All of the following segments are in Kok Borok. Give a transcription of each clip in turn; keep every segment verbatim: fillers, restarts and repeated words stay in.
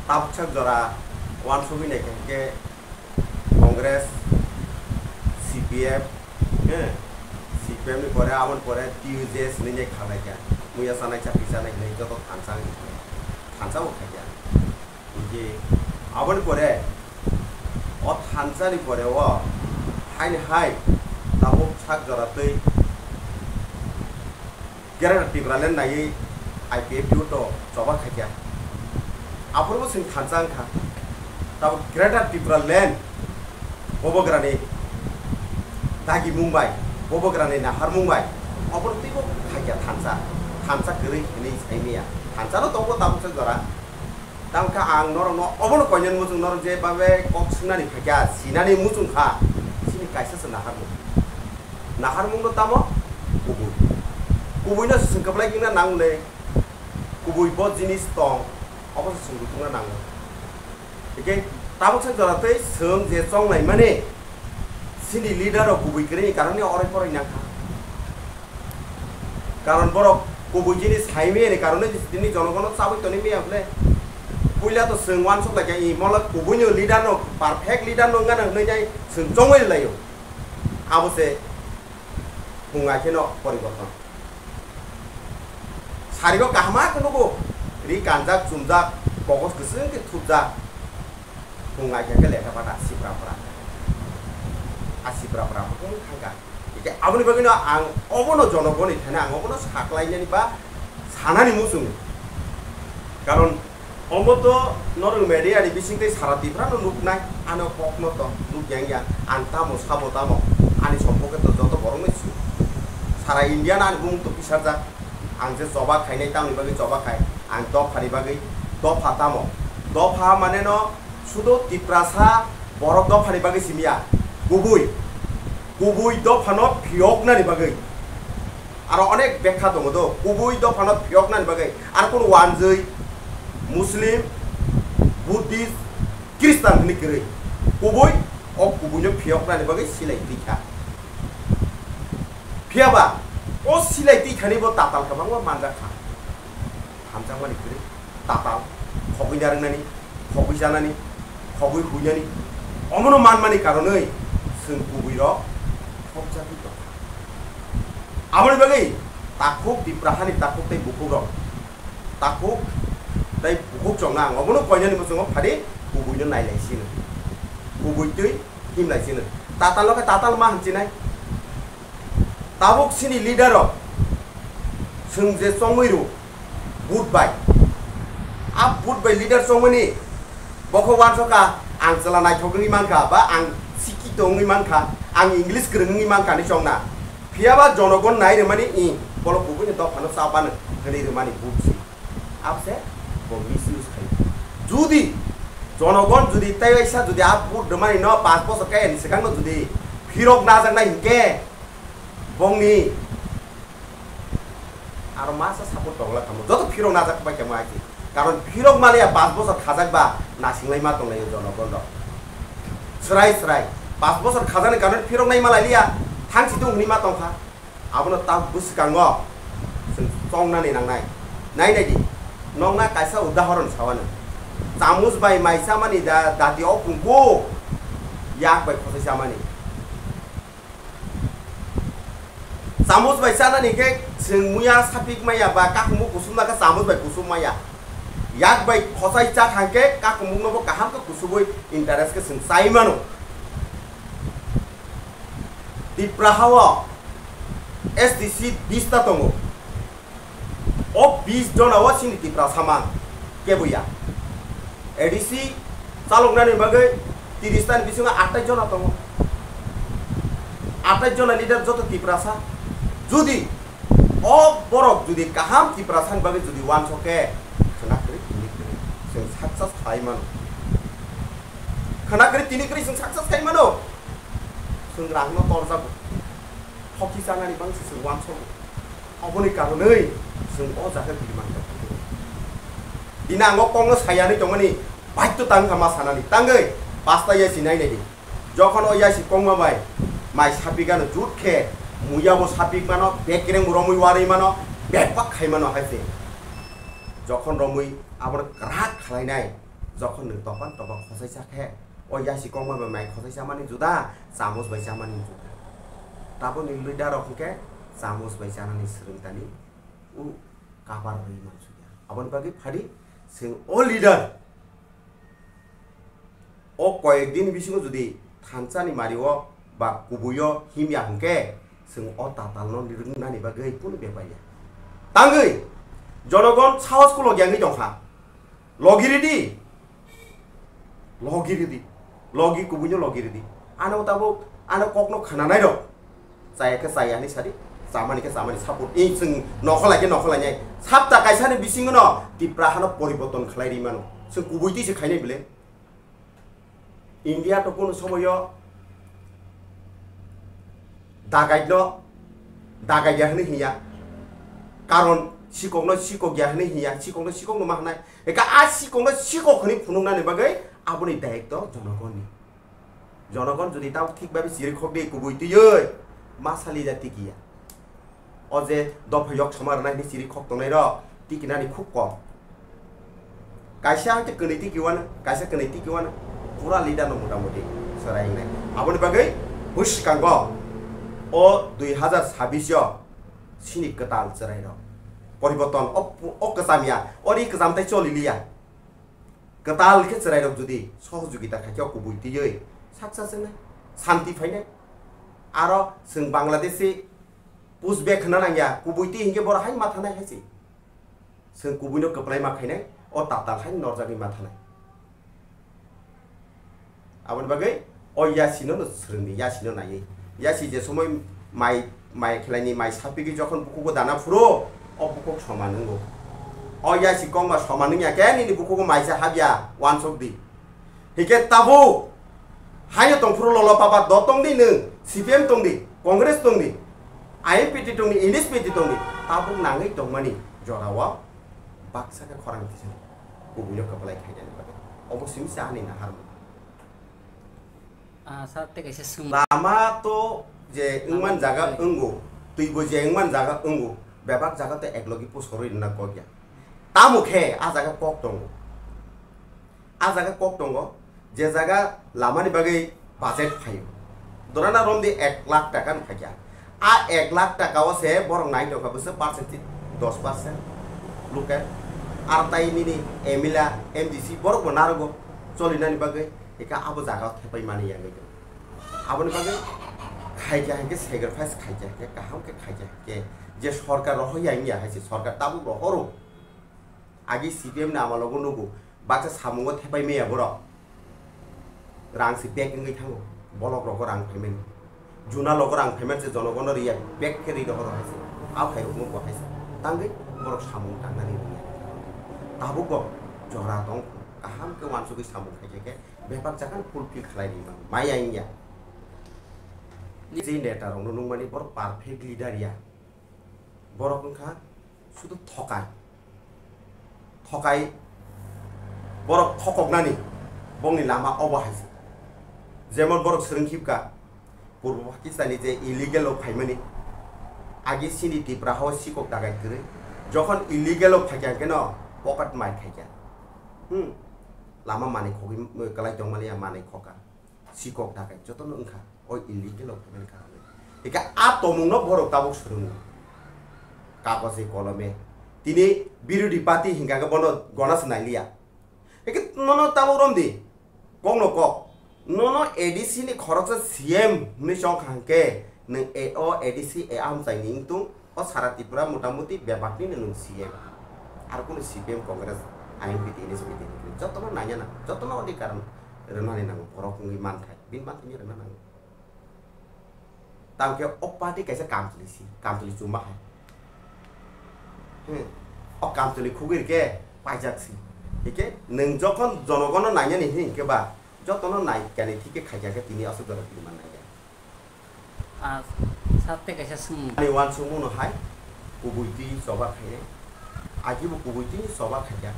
Tabuksak jora uansugwi naikha hinkhe Congress, C P M, he, C P M ni pore, aboni pore T U J S hinwi nai kha naikha. Muya chanai, chakri chanai hinwi joto thansa wngkha. Thansa bo khaikha. Hinkhe aboni pore o thansa ni pore o haini hai tabuksak jora twi Greater Tipraland naiwi I P F T O to choba khaikha. Aphuru bo chwng thansa wngkha. Tabuk Greater Tipraland bobograni dagimung bai, bobograni naharmung bai, obono twibo khaikha thansa. Thansa kwrwi hinwi saimanya. Thansa no tongo tabuksa jora. Tamo khe ang norokno obono koinani muchung, norok je babe kok swngnani phaikha, sinani muchung kha, chini kaisa se naharmung. Naharmungno tamo kubui. Kubuino se chwng kwplai wngna nang le, kubui bo jinis tong, obo se chwng rwtwngna nango. Hikhe tabuksa jora twi chwng je chonglaimani, chini leader rok kubui kwrwini karon ni orai porai nangkha. Karon borok kubui jinis saimani karon ni tini jonogono chabwi toni maya hwnle. Puila to chwng uansuk lai kha, i mola kubuino leader no, perfect leader no wngna hwnwi nai chwng chongwi laio. Abo se hwnga kheno poriborton. Sarigo kahama khe nugo, ri kanjak, chumjak, kogos kwchwng khe thupjak. Hwnga khe lekha pata sipra pra. A sipra pra bo wng thangkha. Hikhe aboni bagwino ang obono jonogoni thani ang obono saklainani ba sanani muchungo. Karon omo to norok media ni bising tei sara Tripura no nuknai, ano kokno to nukya wngya, ang tamo sabo tamo, ani sompoke to joto borok no sio. Sara India no ani bumung to pisarjak, ang je choba khainai tamoni bagwi choba khai, ang dopha ni bagwi dopha tamo, dopha mane no Sudo Tiprasa borok dophani bagwi simiya, kubui, kubui dophano phiyoknani bagwi. Aro onek bekha tongo do, kubui dophano phiyoknani bagwi. Aro kunu wanjwi, Muslim, Buddhist, Christian hwnwi kwrwi. Kubui, o kubuino phiyoknani bagwi silai twi kha. Phiyaba, o silai twi khani bo tatal kwbangma manjak kha. Hamjakmani kwrwi, tatal, khogwi narwknani, khogwi chanani, khogwi huinani, omono manmani karonwi chwng kubuirok khokjagwi tongkha. Aboni bagwi takhuk Tipra hani takhuk tei bukhukrok, takhuk tei bukhuk chongna ang obono koinani muchungo phadi kubuino nailai sino, kubui twi himlai sino. Tatal no khe tatal ma hinsinai. Tabuk chini leader rok chwng je chongwi rw, vote bai. A vote bai leader chongmani bo khe uansukha, ang chwla naithok wngwi mankha, ba ang sikito wngwi mankha, ang English kwrwng wngwi mankha hinwi chongna. Phiyaba jonogon nai rwmani i, bolok kubuini dophano cha bano hwnwi rwmani vote si. Abse bo misuse khai. Judi jonogon judi tei waisa judi a vote rwmani no panch bochor kaya ni swkang no judi phirok najaknai hinkhe bongni aro masa support tongla tamo joto phirok najak bai tamo aji. Karon phirok maliya panch bochor khajak ba nasinglai ma tonglai o jonogon rok. Srai srai panch bochor khajani karon phirok nai malai liya thangsi tung hwnwi ma tongkha. Abono tak bwskango chwng chongnani nangnai. Nai nai di, nokna kaisa udahoron sawano. Chamuj bai mai chamani da, dati o kungku yak bai khosai chamani. Chamuj bai chanani khe chwng muya sapik maya ba kakumuk kusum na khe chamuj bai kusum maya. Yak bai khosai cha thang khe kakumuk no bo kaham khe kusubui interest khe chwng chai mano. Tipra hao S T C bista tongo. O bis jona o chini Tipra samang kebo ya. A D C chaloknani bagwi tiris tani bisingo atai jona tongo. Atai jona leader joto Tiprasa. Judi o borok judi kaham Tiprasani bagwi judi uansuk khe khwna kwrwi tini kwrwi chwng success khlai mano. Khwna kwrwi tini kwrwi chwng success khai mano. Chwng rangno torjago. Hoki chanani bangsi chwng uansogo. Oboni karonwi chwng o jaga biri mangkha. Bini ang o kokno sayanwi tongmani baitto tang kha ma sanani. Tangwi pasta yasi nai nai di. Jokhon o yasi kokma bai mai sapik ano jut khe, muya bo sapik mano, bek kereng bo romwi warwi mano, bek bak khai mano hai se. Jokhon romwi abono kwrak khlainai, Jokhon nwng topan topa khosai cha khe, o yasi kokma bai mai khosai chamani juda, chamus bai chamani juda. Taboni leader rok hwnkhe chamus bai chanani swrwngtani u kapar rwi mansukya. Aboni bagwi phadi chwng o leader o koyek din bisingo jodi thansa ni mari o ba kubui o himya hwnkhe, chwng o tatal no rwngnani bagwi kunu bepar ya. Tangwi jonogon sahos kulok yangwi tongkha. Logi ridi. Logi ridi. Logi kubui no logi ridi. Ano tabuk, ano kok no khana nai rok. Chaya khe chaya hinwi sadi, chamani khe chamani support. Ei chwng nokholai khe nokholai nai. Sapta kaisa ni bisingo no Tipra hano poriborton khlai ri mano. Chwng kubui twi se khainai bile. India to kono somoyo dagait no dagait ya hinwi hiya. Karon sikok no sikok ya hinwi hiya. Sikok no sikok no ma hinai. Eka a sikok no sikok hinwi phunuknani bagwi aboni dayek to jonogonni. Jonogon jodi tamo thik babe chiri khok de kubui twiwi ma sali ja tikiya. O je dopha yok soma rwnai hinwi chiri khok tongnai rok tikinani khub kom. Kaisa hwnkhe kwnwi tiki wano, kaisa kwnwi tiki wano. Pura leader no mota moti chwrai wngnai. Aboni bagwi bwskango o dui hazar sabbish o sini kwtal chwrai rok. Poriborton o, o kwcham ya, o ri kwcham tai choli liya. Kwtal khe chwrairok jodi sohojogita khaikhe o kubui twiwi saksa se nai, santi phainai. Aro chwng Bangladeshi pushback khna nangya, kubui twi hinkhe borok hai ma thanai hai se. Chwng kubuino kwplai ma khainai, o tatal hai norjagwi ma thanai. Aboni bagwi o yasino no swrwngdi, yasino naiwi. Yasi je somoi mai, mai khlaini mai sapigwi jokhon bukhugo dana phuro, o bukhuk soman wngo. O yasi kokma soman wngya khe nini bukhugo maisa habya, uansukdi. Hinkhe tabuk haino tongphuru lolo papa do tongdi nwng, C P M tongdi, Congress tongdi, I N P T tongdi, N S P T tongdi, tabuk nangwi tongmani jorao baksa khe khorang tisa kubuino kwplai khainani bagwi. Obo simi se ani naharmung. Ah, sir, tei kaisa swng- Lama to je wngman jaga wngo, twibo je wngman jaga wngo, bebak jaga to eklogi pusorwi rwna kok ya. Tamo khe a jaga kok tongo. A jaga kok tongo, je jaga lamani bagwi budget phaio. Dorana romdi ek lakh taka no phaikha. A ek lakh taka o se borok nai tongkha bwswk percent, dos percent local. Ar tai nini M L A, M D C borok bo narogo cholinani bagwi, eka abo jaga o thepai mani yangwi tongo. Aboni bagwi khaikha hinkhe sacrifice khaikha hinkhe kaham khe khaikha hinkhe je sorkar rohor ya wngya hai se sorkar tabuk rohoro. Agi C P M ni amalogo nugo baksa samungo thepai maya borok. Rang se bag wngwi thango. Bolok rogo rang phaimani. Juna logo rang phaimani se jonogono riya bag khe ri rohoro hai se. A phairokno bo hai se. Tangwi borok samung tangnani riya. Tabuk bo jora tong kaham khe uansugwi samung khaikhe khe bebak jagan fulfill khlai ri mano. Maya wngya. Je neta rokno nukmani borok perfect leader ya. Borok wngkha sudu thokai. Thokai borok thokoknani bongni lama obo hai se. Jemon borok swrwng khibka Purbo Pakistan ni je illegal o phaimani agi sini Tipra hao sikok dagai kwrwi. Jokhon illegal o phaikha hwnkhe no pocket mar khaikha. Hmm. Lama manwi khogwi kwlai tongmani ya manwi khoka. Sikok dagai jotono wngkha o illegal o phaimani karonwi. Hika a tomungno borok tabuk swrwngo. Kagoje kolome. Tini birodhi party hinkha khe bono gona se nailiya. Hike nono tabuk romdi. Kokno kok. Nono A D C ni khoroksa C M hwnwi chongkha hwnkhe nwng A-, o A D C a amchaini wngtung. O sara Tripura motamuti bebakni no nwng C M. Ar kunu C P M Congress, I N P T, N S P T ni kwrwi. Jotono nanya na, jotono odhikar rwnani nango, borok wngwi manthai, bini manthai rwna nango. Tangkhe o party kaisa kamchwlwi si, kamchwlwi chumma hai. Hmm. O kamchwlwi khugwi rikhe paijak si. Hikhe nwng jokhon jonogono nanya ni hini hwnkhe ba, jotono nai kani thik khe khaikha khe tini aswk jora tini man nangya. Ah, sir, tei kaisa swng- Ani uansukmung no hai kubui twi choba khainai. Agi bo kubui twi choba khaikha.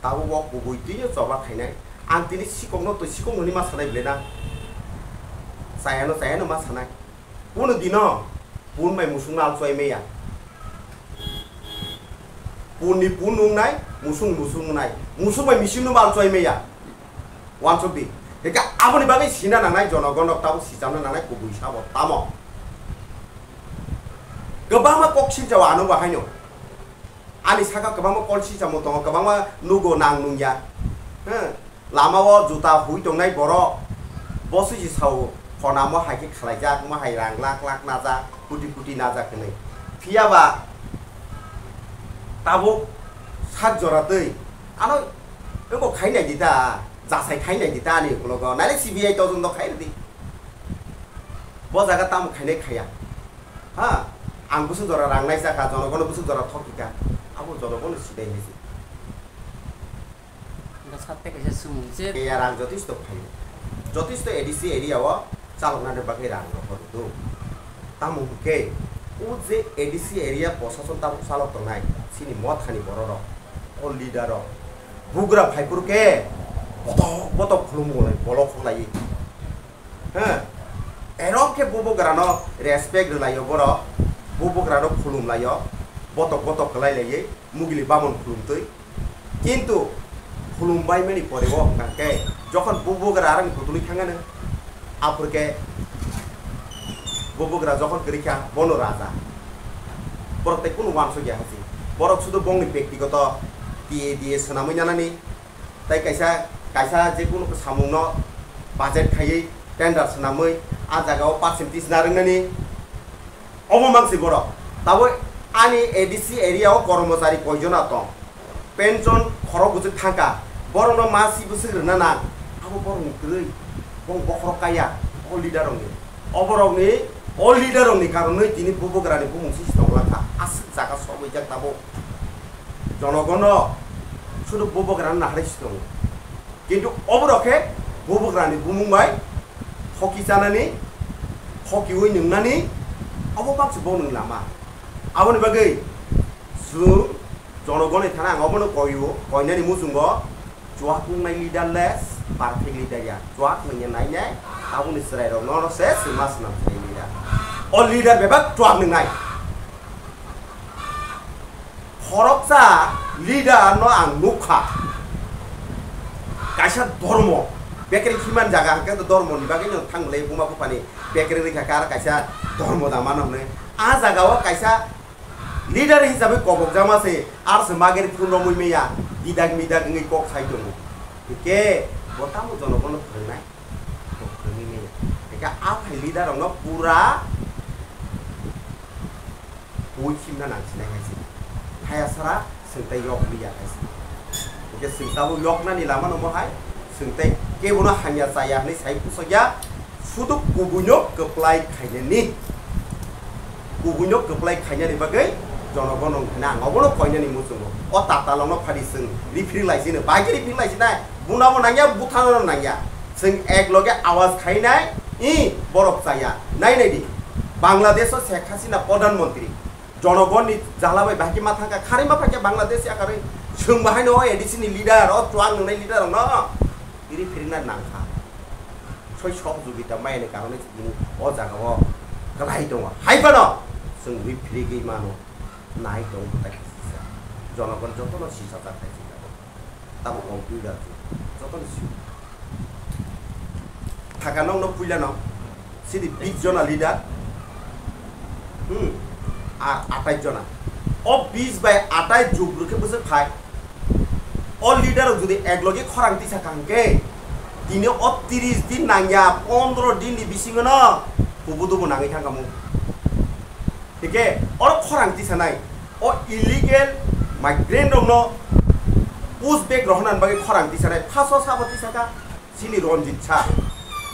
Tabuk bo kubui twi choba khainai. Ang tini sikok no twi sikok no ni ma sanai bwle na. Chaya no chaya no ma sanai. Kunu dino pun bai musung no alchoi meya. Pun ni pun nung nai, Musung musung nai, musung bai mising no bal choi meya. Wansuk di. Hingke aboni bagwi sina nangnai jonogon rok tabuk sichamna nangnai kubui sabo tamo. Kwbangma kok sinjao ano bo haino. Ani saka kwbangma kol sichamo tongo, kwbangma nugo nang nungya. Huh? Lama o juta hui tongnai borok. Bo sui si sao khonamo hai khe khalaijak, mo hai rang lak lak najak, kuti kuti najak hinwi. Phiya ba tabuk sak jora twi ano eko khai nai di ta, jasai khai nai di ta ani ukologo. Naile C B I todonto khai rwdi. Bo jaga tamo khainai khaya. Ha? Ang bwswk jora rang nai chakha, jonogono bwswk jora thokikha. Abo jonogono sinai hinwi se. Hwnkhe sat tei kaisa swngmung se. Eya rang jotisto phaio. Jotisto A D C area o chaloknani bagwi rang rohor rwdo. Tamo hwnkhe o je A D C area prosason tabuk chalok tongnai, chini mothani bororok, o leader rok, bugra phaiphuru khe botok botok khulumung lai, bolok khlaiwi. He, erok khe bubugrano respect rwlaio borok, bubugrano khulumlaio, botok botok kwlai laiwi, mugili bamon khulumtwi. Kintu khulum baimani pore o hwnkha khe, jokhon bubugra aroni kutulwi thangano, aphuru khe bubugra jokhon kwrwi kha, bono raja. Borok tei kunu wansuk ya hasi. Borok sudu bongni bektigoto T A D A swnamwi nanani, tei kaisa, kaisa je kunu samungno budget khaiwi tender swnamwi a jagao percentage narwknani obo mangsi borok. Tabuk ani A D C area o kormochari koijona tong, pension khorok bwswk thangkha, borokno masi bwswk rwna nang, abo borokni kwrwi, bong bokhorok kaya o leader rokni. Oborokni, o leader rokni karonwi tini bubugrani bumung sisi tongla kha. Aswk jaga sogwijak tabuk. Jonogono sudu bubugrano naharwi si tongo. Kintu oborok khe bubugrani bumung bai hoki chanani, hokiwi nungnani, obo baksa bo nwng lama. Aboni bagwi chwng jonogoni thana ang obono koio, koinani muchungo chuak wngnai leaderless, perfect leader ya. Chuak nwngya nainai, aboni chwrairokno se swima swnam khlai leader. O leader bebak chuak nwngnai. Khoroksa leader no ang nukha, kaisa dhormo bekre khiman jaga hwnkhe to dhormo ni bagwi no thang le buma buphani bekre rikha khe aro kaisa dhormo da mano hwnwi a jaga o kaisa leader hisabe kobok jama se ar se mageri phun romwi meya didak midak wngwi kok sai tongo hwnkhe bo tamo jonogono phwrwngnai. Kwrwngwi manya. Hingkhe a phai leader rokno pura hui khimna nang sinai hai se. Haya sara swngtai yok liya hai se. Hingkhe swng tabuk yoknani lama no bo hai swngtai kebono hamya chaya hinwi sai pusokya. Sudu kubuino kwplai khainani. Kubuino kwplai khainani bagwi jonogono hwnkhana ang obono koinani muchungo. O tatalokno phadi chwng riphri lai sino, bai khe riphri lai sinai, bunabo nangya, buthano nangya. Chwng ek loge awaz khainai, i borok chaya. Nai nai di, Bangladesh o Sheikh Hasina Pradhan Mantri, jonogonni jala bai bahai khe ma thangkha, kharwi ma phaikha Bangladesh yakarwi, chwng bahaino o A D C ni leader, o chuak nwngnai leader rokno riphri na nangkha. Soi sohojogita mayani karone tini o jaga o kwlai tongo. Hai phano chwng ri phirigwi mano, nai tongo tai sisa. Jonogon jotono sisa ta khai sisa. Tamo computer jotono si. Thaka nokno puila no sini bis jona leader. Hmm. Ar atai jona. O bis bai atai jug rwkhe bwswk phai. O leader rok jodi ek loge khorang tisa kha hwnkhe, tini o tris din nangya, pondro din ni bisingo no kubu dubu nangwi thangkha mung. Hingkhe oro khorang tisanai, o illegal migrant rokno push back rohornani bagwi khorang tisanai, phaso sabo tisakha. Chini Ranjit Sir.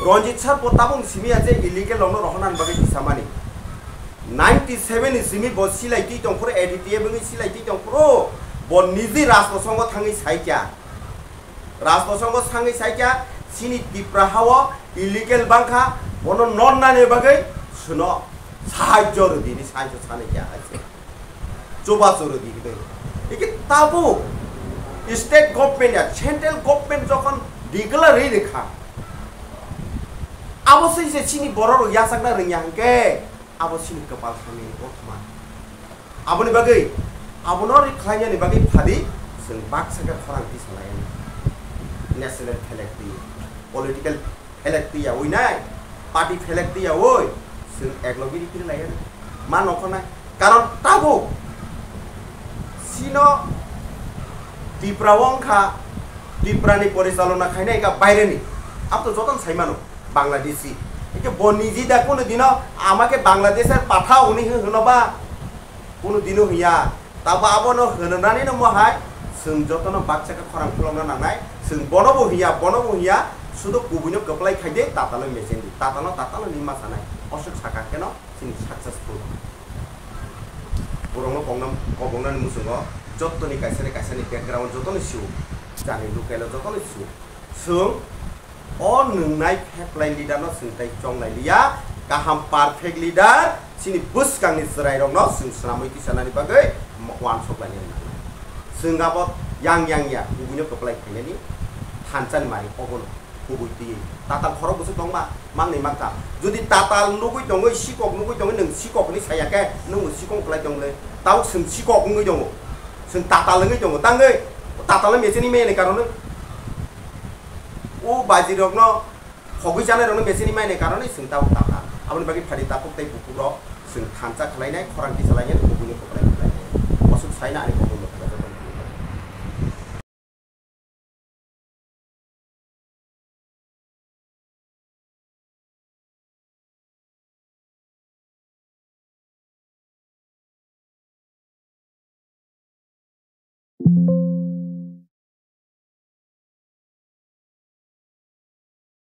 Ranjit Sir bo tabuk simi ya je illegal rokno rohornani bagwi tisamani. Ninety seven ni simi bo silai twi tongphuru, A D T F wngwi silai twi tongphuru, bo niji Rajkosongo thangwi saikya. Rajkosongo thangwi saikya, chini Tipra hao illegal bangkha, bono nornani bagwi suno sahajjo rwdi hinwi sahajjo sanwi kya hai se. Chubachu rwdi hinwi. Eke tabuk state government ya central government jokhon declare rwi rwkha, abo se se chini borok rok yachakna rwngya hwnkhe abo chini kwpal hamya ni kothoma. Aboni bagwi abono rwkhlainani bagwi phadi Chwng baksa khe khorang tisa lai national flag twi, political flag twi ya oi nai, party flag twi ya oi, chwng eklogiri phiri lai ma nokho nai. Karon tabuk sino Tripura wng kha, Tripura ni porichalona khainai ka baire ni, abo to jotono sai mano Bangladeshi. Eke bo niji da kono dino ama khe Bangladesh er patha oni hwno ba, kono dino hiya. Tabo abono hwnanani no mohai, chwng jotono baksa khe khorang khulokna nangnai, chwng bono bo hiya, bono bo hiya, sudo kubuino kwplai khai de, tatalo mecheng di, tatalo, tatalo ni ma sanai, oswk saka kheno chini successful. Borokno kongna, kobongnani muchungo, jotoni kaisa ni kaisa ni background jotoni sio, jani local o jotoni sio, chwng o nwngnai pheplai leader no chwng tai chonglai liya, kaham perfect leader, chini bwskang ni chwrai rok no chwng swnamwi tisanani bagwi uansuk lainani nangnai. Chwng abo yang yang ya, kubui no kwplai khainani thansa ni mari obo no kubui twiwi. Tatal khorok bwswk tongma, mangni mangkha. Jodi tatal nugui tongwi, sikok nugui tongwi, nwng sikok hinwi saya khe, nwng bo sikok kwlai tong le. Tabuk chwng sikok wngwi tongo. Chwng tatal wngwi tongo. Tangwi tatal no mecheni meyani karon o baji rok no, khogwi chanai rok no mecheni maini karon o chwng tabuk tatal. Aboni bagwi phadi takhuk tei bukhuk rok chwng thansa khwlainai, khorang tisa lainai, kubui no kwplai khwlainai. Bwswk saina ani kokol no.